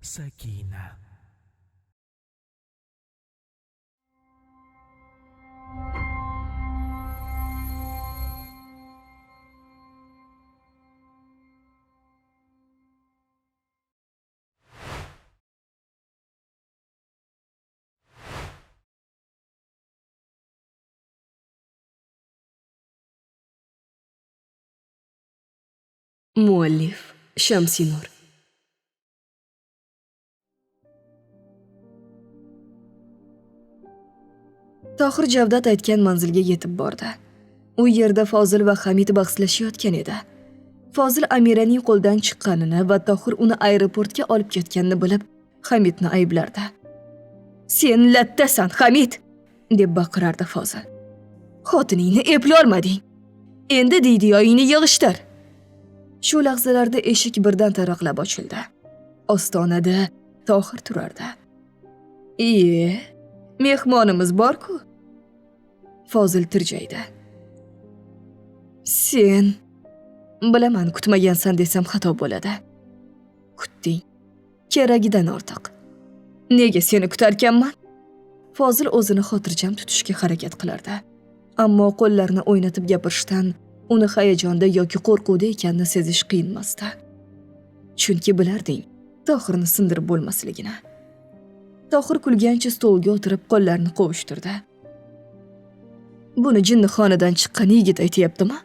Sakina. Muallif Shamsinur. Tohir Javdat aytgan manzilga yetib bordi. U yerda Fozil va Hamid bahslashayotgan edi. Fozil Amiraning qo'ldan chiqqanini va Tohir uni aeroportga olib ketganini bilib, Hamidni ayblardi. "Sen lattasan, Hamid!" deb baqirardi Fozil. "Xotiningni eplolmading. Endi deydiyoyingni yig'ishtir." Shu lahzalarda eshik birdan taraqlab ochildi. Ostonada Tohir turardi. "Iye, mehmonimiz bor-ku." Fozil tirjaydi. "Sen, bilaman, kutmagansan desam xato bo'ladi. Kutding. Keragidan ortiq. Nega seni kutarkanman?" Fozil o'zini xotirjam tutishga harakat qilardi. Ammo qo'llarini o'ynatib gapirishdan uni hayajonda yoki qo'rquvda ekanini sezish qiyin emasdi. Chunki bilarding Tohirni sindirib bo'lmasligini. Tohir kulgancha stolga o'tirib qo'llarini qovushtirdi. Buni jinnixonadan chiqqan yigit aytyaptimi?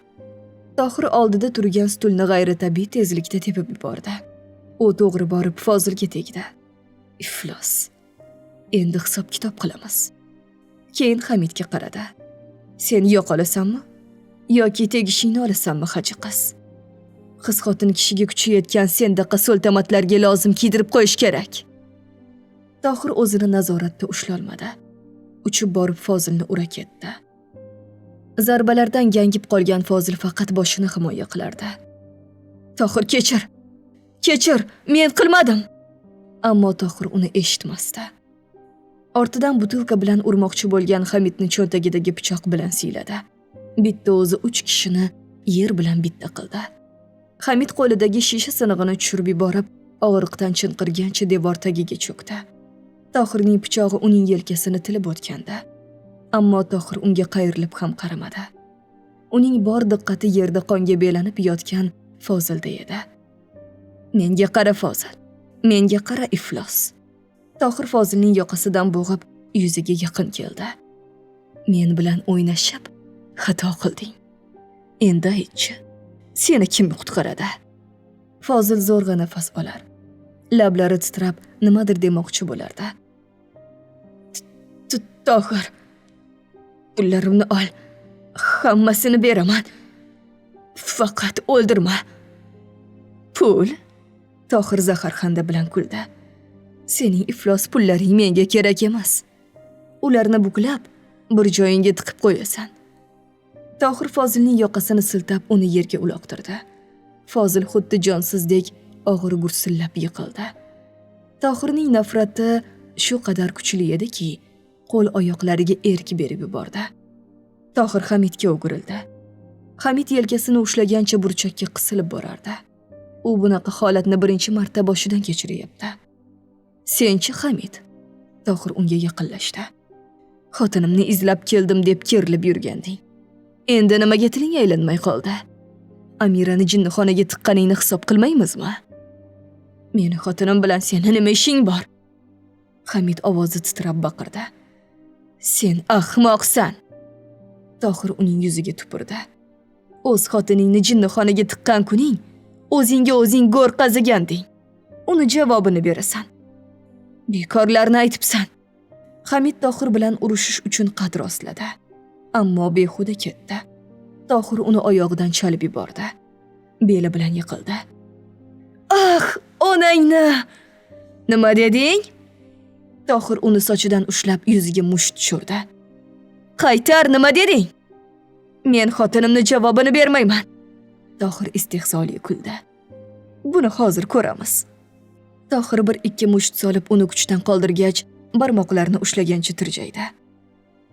Tohir oldida turgan stulni g'ayritabiiy tezlikda tepib yubordi. U to'g'ri borib Fozilga tegdi. Iflos. Endi hisob-kitob qilamiz. Keyin Hamidga qaradi. Sen yo'qolasanmi yoki tegishingni olasanmi, haji qiz? Qiz xotin kishiga kuchi yetgan sendaqa so'ltamatlarga lozim kiydirib qo'yish kerak. Tohir o'zini nazoratda ushlolmadi. Uchib borib Fozilni ura ketdi. Zarbalardan gangib qolgan Fozil faqat boshini himoya qilardi. "Tohir, kechir. Kechir, men qilmadim." Ammo Tohir uni eshitmasdi. Ortidan butilka bilan urmoqchi bo'lgan Hamidni cho'ntagidagi pichoq bilan siyladi. Bitta o'zi 3 kishini yer bilan bitta qildi. Hamid qo'lidagi shisha sinig'ini tushirib yuborib, og'riqdan chinqirgancha devor tagiga cho'kdi. Tohirning pichog'i uning yelkasini tilib o'tgandi. Ammo Tohir unga qayrilib ham qaramadi. Uning bor diqqati yerda qonga belanib yotgan Fozilda edi. "Menga qara, Fozil. Menga qara, iflos." Tohir Fozilning yoqasidan bo'g'ib yuziga yaqin keldi. "Men bilan o'ynashib xato qilding. Endi aytchi, seni kim qutqaradi?" Fozil zo'rg'a nafas olar. Lablari titrab nimadir demoqchi bo'lardi. "Tohir, pullarimni ol. Hammasini beraman. Faqat o'ldirma." "Pul?" Tohir zaharxanda bilan kuldi. "Sening iflos pullaring menga kerak emas. Ularni buklab bir joyingga tiqib qo'yasan." Tohir Fozilning yoqasini siltab uni yerga uloqtirdi. Fozil xuddi jonsizdek og'ir gursillab yiqildi. Tohirning nafrati shu qadar kuchli ediki, qo'l oyoqlariga erk berib yubordi. Tohir Hamidga o'girildi. Hamid yelkasini ushlagancha burchakka qisilib borardi. U bunaqa holatni birinchi marta boshidan kechiryapti. "Senchi, Hamid?" Tohir unga yaqinlashdi. "Xotinimni izlab keldim deb kerilib yurganding. Endi nimaga tiling aylanmay qoldi? Amirani jinnixonaga tiqqaningni hisob qilmaymizmi? Meni xotinim bilan seni nima ishing bor?" Hamid ovozi titrab baqirdi. "Sen ahmoqsan!" Tohir uning yuziga tupurdi. "O'z xotiningni jinnixonaga tiqqan kuning o'zingga o'zing go'r qaziganding. Uni javobini berasan. Bekorlarni aytibsan." Hamid Tohir bilan urushish uchun qad rostladi. Ammo behuda ketdi. Tohir uni oyog'idan chalib yubordi. Beli bilan yiqildi. "Ah, onangni! Nima deding?" Tohir uni sochidan ushlab yuziga musht tushirdi. "Qaytar, nima deding? Men xotinimni javobini bermayman." Tohir istehzoli kuldi. "Buni hozir ko'ramiz." Tohir bir ikki musht solib uni kuchdan qoldirgach, barmoqlarini ushlagancha tirjaydi.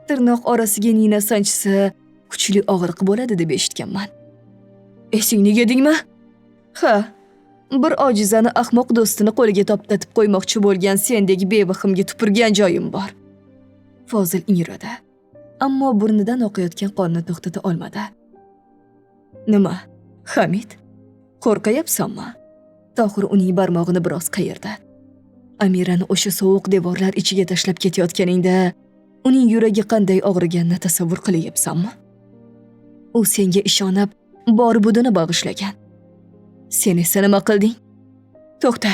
"Tirnoq orasiga nina sanchsa kuchli og'riq bo'ladi deb eshitganman. Esingni yedingmi? Ha, Bir ojizani ahmoq do'stini qo'liga toptatib qo'ymoqchi bo'lgan sendek bevahimga tupurgan joyim bor. Fozil ingradi. Ammo burnidan oqayotgan qonni to'xtata olmadi. Nima, Hamid? Qo'rqayapsanmi? Tohir uning barmog'ini biroz qayirdi. Amirani o'sha sovuq devorlar ichiga tashlab ketayotganingda uning yuragi qanday og'riganini tasavvur qilyapsanmi? U senga ishonib, bor budini bag'ishlagan. Sen esa nima qilding? To'xta!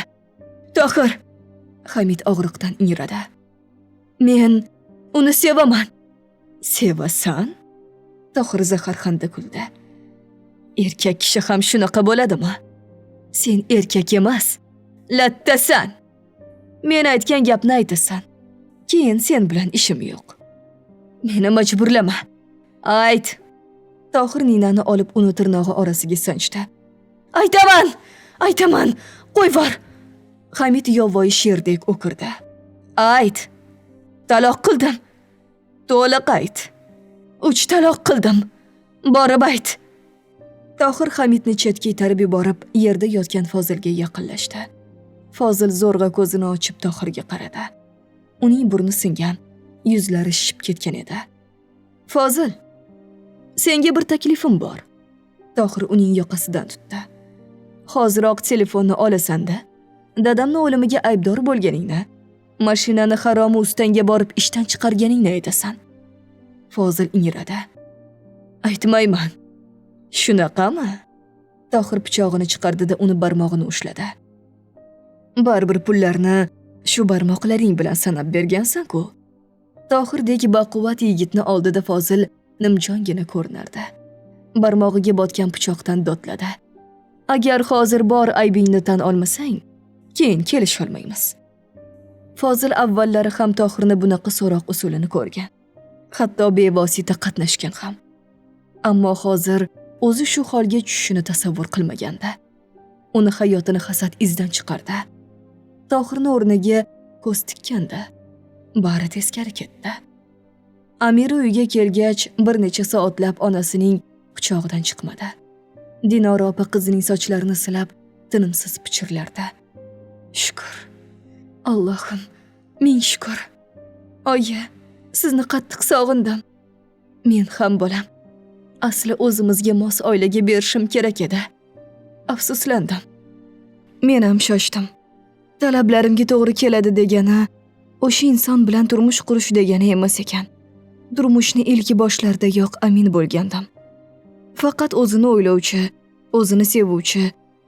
Tohir! Hamid og'riqdan ingradi. Men uni sevaman. Sevasan? Tohir zaharxanda kuldi. Erkak kishi ham shunaqa bo'ladimi? Sen erkak emas, lattasan. Men aytgan gapni aytasan. Keyin sen bilan ishim yo'q. Meni majburlama. Ayt. Tohir ninani olib uni tirnog'i orasiga sanchdi. Aytaman! Aytaman! Qo'yvor! Hamid yovvoyi sherdek o'kirdi. Ayt! Taloq qildim. To'liq ayt. 3 taloq qildim. Borib ayt. Tohir Hamidni chetga itarib yuborib, yerda yotgan Fozilga yaqinlashdi. Fozil zo'rg'a ko'zini ochib Tohirga qaradi. Uning burni singan, yuzlari shishib ketgan edi. Fozil, senga bir taklifim bor. Tohir uning yoqasidan tutdi. Hoziroq telefonni olasan-da, dadamni o'limiga aybdor bo'lganingni, mashinani haromi ustangga borib ishdan chiqarganingni aytasan. Fozil ingradi. Aytmayman. Shunaqami? Tohir pichog'ini chiqardi-da uni barmog'ini ushladi. Baribir pullarni shu barmoqlaring bilan sanab bergansan-ku. Tohirdek baquvvat yigitni oldida Fozil nimjongina ko'rinardi. Barmog'iga botgan pichoqdan dotladi. Agar hozir bor aybingni tan olmasang, keyin kelisholmaymiz. Fozil avvallari ham Tohirni bunaqa so'roq usulini ko'rgan. Hatto bevosita qatnashgan ham. Ammo hozir o'zi shu holga tushishini tasavvur qilmaganda. Uni hayotini hasad izdan chiqardi. Tohirni o'rniga ko'z tikkanda. Bari teskari ketdi. Amira uyga kelgach, bir necha soatlab onasining quchog'idan chiqmadi. Dinora opa qizining sochlarini silab, tinimsiz pichirlardi. Shukr. Allohim, ming shukr. Oyi, sizni qattiq sog'indim. Men ham bolam. Asli o'zimizga mos oilaga berishim kerak edi. Afsuslandim. Men ham shoshdim. Talablarimga to'g'ri keladi degani, o'sha inson bilan turmush qurish degani emas ekan. Turmushni ilk boshlardayoq amin bo'lgandim. Faqat o'zini o'ylovchi, o'zini sevuvchi,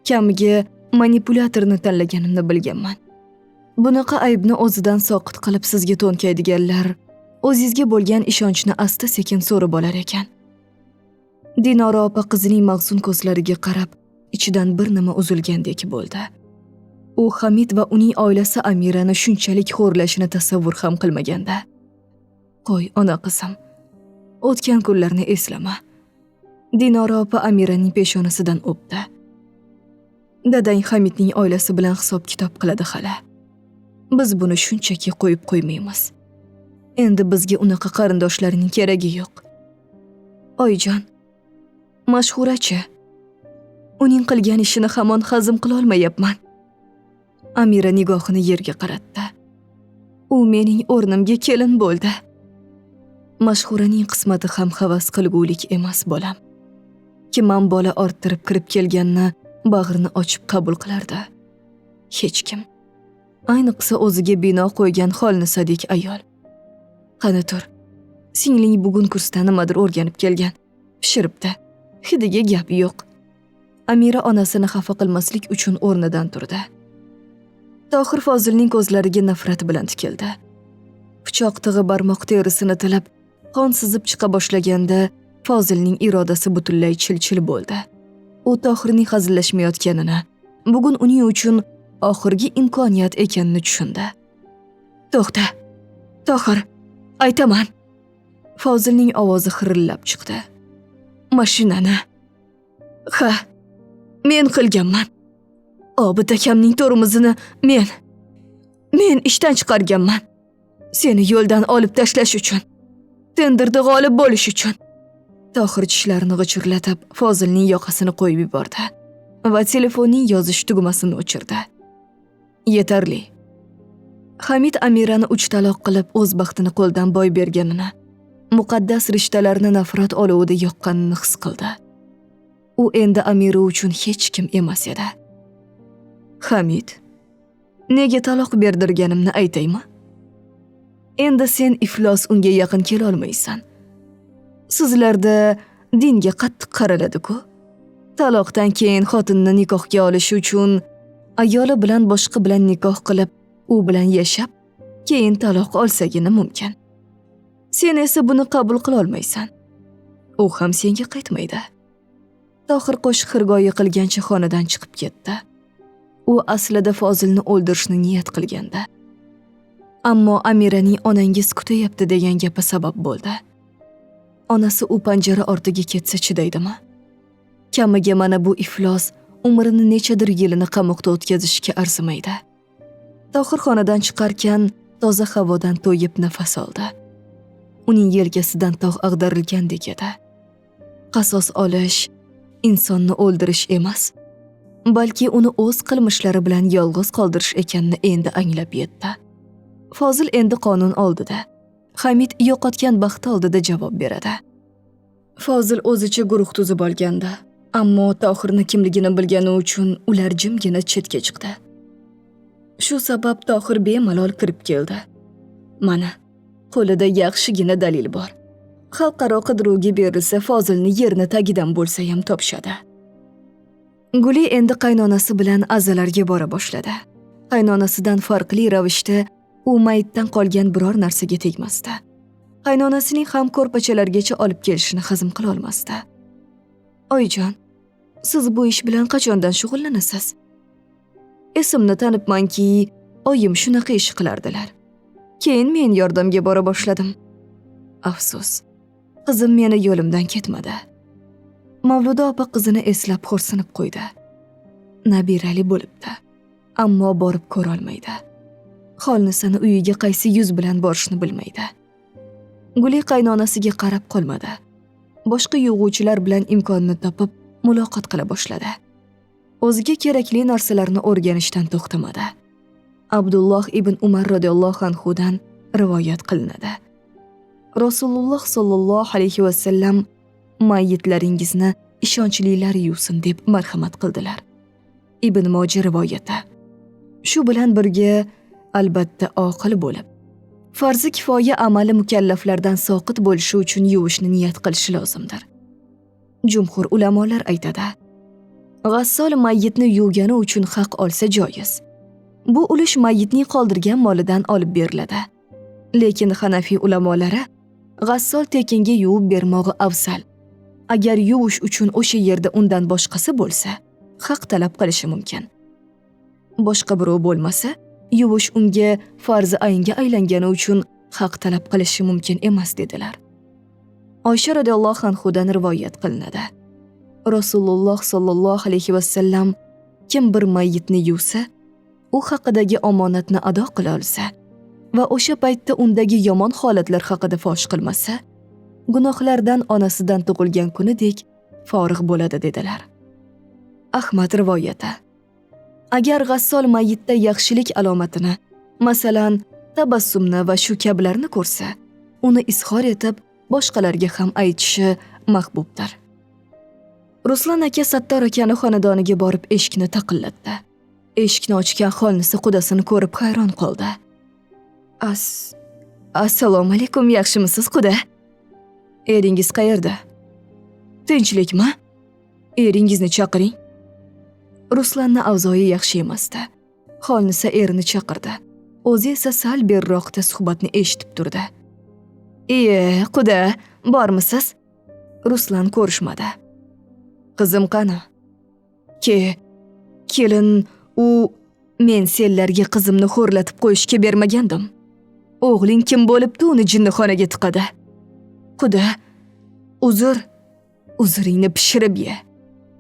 kamiga manipulyatorni tanlaganimni bilganman. Bunaqa aybni o'zidan soqit qilib sizga to'nkaydiganlar o'zingizga bo'lgan ishonchni asta-sekin so'rib olar ekan. Dinora opa qizining mahzun ko'zlariga qarab, ichidan bir nima uzilgandek bo'ldi. U Hamid va uning oilasi Amirani shunchalik xo'rlashini tasavvur ham qilmaganda. Qo'y, ona qizim, o'tgan kunlarni eslama. Dinora opa Amiraning peshonasidan o'pdi. Dadang Hamidning oilasi bilan hisob-kitob qiladi hali. Biz buni shunchaki qo'yib qo'ymaymiz. Endi bizga unaqa qarindoshlarning keragi yo'q. Oyijon, Mashhurachi, uning qilgan ishini hamon hazm qila olmayapman. Amira nigohini yerga qaratdi. U mening o'rnimga kelin bo'ldi. Mashhuraning qismati ham havas qilgulik emas, bolam. Kimam bola orttirib kirib kelganni bag'rini ochib qabul qilardi? Hech kim. Ayniqsa o'ziga bino qo'ygan holnisadek ayol. Qani tur, singling bugun kursda nimadir o'rganib kelgan. Pishiribdi. Hidiga gap yo'q. Amira onasini xafa qilmaslik uchun o'rnidan turdi. Tohir Fozilning ko'zlariga nafrat bilan tikildi. Pichoq tig'i barmoq terisini tilib, qon sizib chiqa boshlaganda Fozilning irodasi butunlay chil-chil bo'ldi. U Tohirning hazillashmayotganini, bugun uning uchun oxirgi imkoniyat ekanini tushundi. To'xta, Tohir, aytaman. Fozilning ovozi xirillab chiqdi. Mashinani. Ha, men qilganman. Obid akamning tormozini men ishdan chiqarganman. Seni yo'ldan olib tashlash uchun. Tenderda g'olib bo'lish uchun. Tohir tishlarini g'ichirlatib, Fozilning yoqasini qo'yib yubordi Va telefonning yozish tugmasini o'chirdi. Yetarli. Hamid Amirani 3 taloq qilib o'z baxtini qo'ldan boy berganini, muqaddas rishtalarni nafrat olovida yoqqanini his qildi. U endi Amira uchun hech kim emas edi. Hamid, nega taloq berdirganimni aytaymi? Endi sen iflos unga yaqin kela olmaysan. Sizlarda dinga qattiq qaraladi-ku. Taloqdan keyin xotinni nikohga olish uchun ayoli bilan boshqa bilan nikoh qilib, u bilan yashab, keyin taloq olsagina mumkin. Sen esa buni qabul qila olmaysan. U ham senga qaytmaydi. Tohir qo'shiq xirgoyi qilgancha xonadan chiqib ketdi. U aslida Fozilni o'ldirishni niyat qilgandi. Ammo Amiraning onangiz kutayapti degan gapi sabab bo'ldi. Onasi u panjara ortiga ketsa chidaydimi? Kamiga mana bu iflos umrini nechadir yilini qamoqda o'tkazishga arzimaydi. Tohir xonadan chiqarkan toza havodan to'yib nafas oldi. Uning yelkasidan tog' ag'darilgandek edi. Qasos olish insonni o'ldirish emas, balki uni o'z qilmishlari bilan yolg'iz qoldirish ekanini endi anglab yetdi. Fozil endi qonun oldida, Hamid yo'qotgan baxti oldida javob beradi. Fozil o'zicha guruh tuzib olgandi, ammo Tohirni kimligini bilgani uchun ular jimgina chetga chiqdi. Shu sabab Tohir bemalol kirib keldi. Mana, qo'lida yaxshigina dalil bor. Xalqaro qidiruvga berilsa, Fozilni yerni tagidan bo'lsa ham topishadi. Guli endi qaynonasi bilan azalarga bora boshladi. Qaynonasidan farqli ravishda u mayitdan qolgan biror narsaga tegmasdi. Qaynonasining ham ko'rpachalargacha olib kelishini hazm qila olmasdi. Oyijon, siz bu ish bilan qachondan shug'ullanasiz? Esimni tanibmanki, oyim shunaqa ish qilardilar. Keyin men yordamga bora boshladim. Afsus, qizim meni yo'limdan ketmadi. Mavluda opa qizini eslab xo'rsinib qo'ydi. Nabirali bo'libdi, ammo borib ko'ra olmaydi. Xolnisani uyiga qaysi yuz bilan borishni bilmaydi. Guli qaynonasiga qarab qolmadi. Boshqa yug'uvchilar bilan imkonini topib muloqot qila boshladi. O'ziga kerakli narsalarni o'rganishdan to'xtamadi. Abdulloh ibn Umar radhiyallohu anhudan rivoyat qilinadi. Rasululloh sollallohu alayhi vasallam mayyitlaringizni ishonchlilar yuvsin deb marhamat qildilar. Ibn Moji rivoyati. Shu bilan birga albatta oqil bo'lib, farzi kifoya amali mukallaflardan soqit bo'lishi uchun yuvishni niyat qilishi lozimdir. Jumhur ulamolar aytadi: g'assol mayyitni yuvgani uchun haq olsa joiz. Bu ulush mayyitning qoldirgan molidan olib beriladi. Lekin Hanafiy ulamolari g'assol tekinga yuvib bermog'i afzal. Agar yuvish uchun o'sha yerda undan boshqasi bo'lsa, haq talab qilishi mumkin. Boshqa birov bo'lmasa, yuvish unga farzi aynga aylangani uchun haq talab qilishi mumkin emas dedilar. Oysha radhiyallohu anhudan rivoyat qilinadi. Rasululloh sollallohu alayhi vasallam kim bir mayyitni yuvsa, u haqidagi omonatni ado qila olsa va o'sha paytda undagi yomon holatlar haqida fosh qilmasa, gunohlardan onasidan tug'ilgan kunidek forig' bo'ladi dedilar. Ahmad rivoyati. Agar g'assol mayyitda yaxshilik alomatini, masalan, tabassumni va shu kabilarni ko'rsa, uni izhor etib, boshqalarga ham aytishi mahbubdir. Ruslan aka Sattor akani xonadoniga borib eshikni taqillatdi. Eshikni ochgan Xolnisa qudasini ko'rib hayron qoldi. Assalomu alaykum, yaxshimisiz quda? Eringiz qayerda? Tinchlikmi? Eringizni chaqiring. Ruslanning avzoyi yaxshi emasdi. Xolnisa erini chaqirdi. O'zi esa sal beriroqda suhbatni eshitib turdi. "Iye, quda, bormisiz?" Ruslan ko'rishmadi. "Qizim qani?" Kelin, u men senlarga qizimni xo'rlatib qo'yishga bermagandim. O'g'ling kim bo'libdi uni jinnixonaga tiqadi? Quda, uzr, uzringni pishirib ye.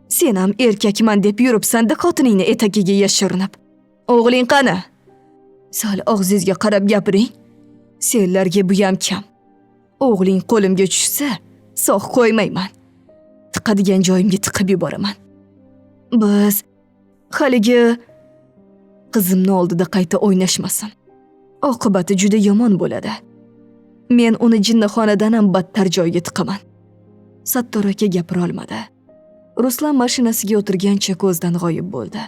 Sen ham erkakman deb yuribsan-da xotiningni etagiga yashirinib. O'g'ling qani? Sal og'zingizga qarab gapiring. Senlarga buyam kam. O'g'ling qo'limga tushsa, sog' qo'ymayman. Tiqadigan joyimga tiqib yuboraman. Biz haligi qizimni oldida qayta o'ynashmasin. Oqibati juda yomon bo'ladi. Men uni jinnixonadan ham battar joyga tiqaman. Sattor aka gapira olmadi. Ruslan mashinasiga o'tirgancha ko'zdan g'oyib bo'ldi.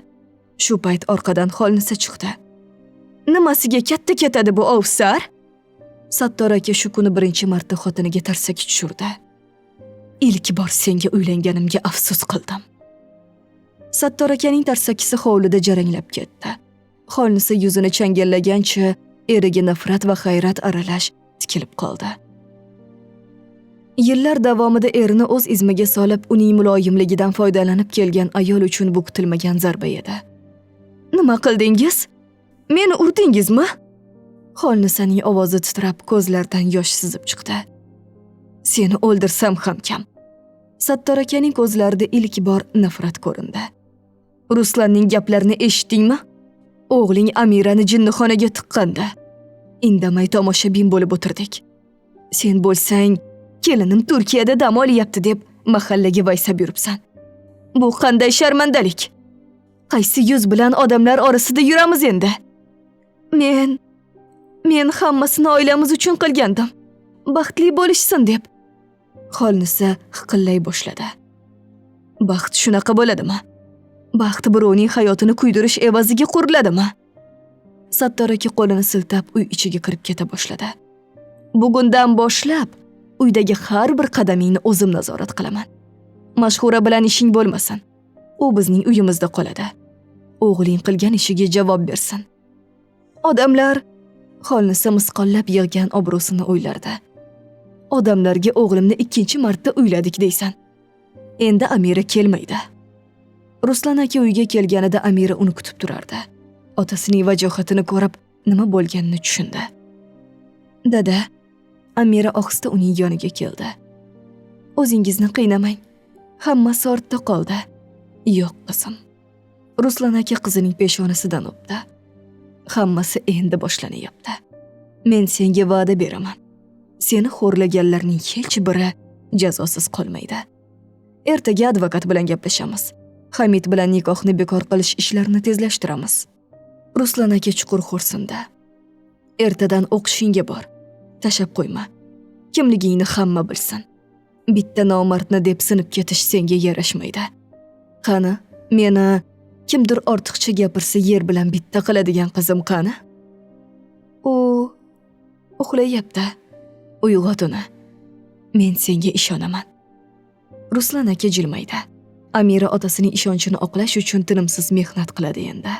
Shu payt orqadan Xolnisa chiqdi. Nimasiga katta ketadi bu ovsar? Sattor aka shu kuni birinchi marta xotiniga tarsaki tushirdi. Ilk bor senga uylanganimga afsus qildim. Sattor akaning tarsakisi hovlida jaranglab ketdi. Xolnisa yuzini changallagancha eriga nafrat va hayrat aralash tikilib qoldi. Yillar davomida erini o'z izmiga solib, uning muloyimligidan foydalanib kelgan ayol uchun bu kutilmagan zarba edi. Nima qildingiz? Meni urdingizmi? Xolnisaning ovozi titrab, ko'zlaridan yosh sizib chiqdi. Seni o'ldirsam ham kam. Sattor akaning ko'zlarida ilk bor nafrat ko'rindi. Ruslanning gaplarini eshitdingmi? O'g'ling Amirani jinnixonaga tiqqandi. Indamay tomoshabin bo'lib o'tirdik. Sen bo'lsang, kelinim Turkiyada dam olyapti deb mahallaga vaysab yuribsan. Bu qanday sharmandalik? Qaysi yuz bilan odamlar orasida yuramiz endi? Men hammasini oilamiz uchun qilgandim. Baxtli bo'lishsin deb. Xolnisa hiqillay boshladi. Baxt shunaqa bo'ladimi? Baxt birovning hayotini kuydirish evaziga quriladimi? Sattor aka qo'lini siltab uy ichiga kirib keta boshladi. Bugundan boshlab uydagi har bir qadamingni o'zim nazorat qilaman. Mashhura bilan ishing bo'lmasin. U bizning uyimizda qoladi. O'g'ling qilgan ishiga javob bersin. Odamlar Xolnisa misqollab yig'gan obro'sini o'ylardi. Odamlarga o'g'limni ikkinchi marta uyladik deysan. Endi Amira kelmaydi. Ruslan aka uyga kelganida Amira uni kutib turardi. Otasining vajohatini ko'rib, nima bo'lganini tushundi. Dada, Amira ohista uning yoniga keldi. O'zingizni qiynamang. Hammasi ortda qoldi. Yo'q, qizim. Ruslan aka qizining peshonasidan o'pdi. Hammasi endi boshlanyapti. Men senga va'da beraman. Seni xo'rlaganlarning hech biri jazosiz qolmaydi. Ertaga advokat bilan gaplashamiz. Hamid bilan nikohni bekor qilish ishlarini tezlashtiramiz. Ruslan aka chuqur xo'rsindi. Ertadan o'qishingga bor. Tashab qo'yma. Kimligingni hamma bilsin. Bitta nomardni deb sinib ketish senga yarashmaydi. Qani, meni kimdir ortiqcha gapirsa yer bilan bitta qiladigan qizim qani? U uxlayapti. Uyg'ot uni. Men senga ishonaman. Ruslan aka jilmaydi. Amira otasining ishonchini oqlash uchun tinimsiz mehnat qiladi endi.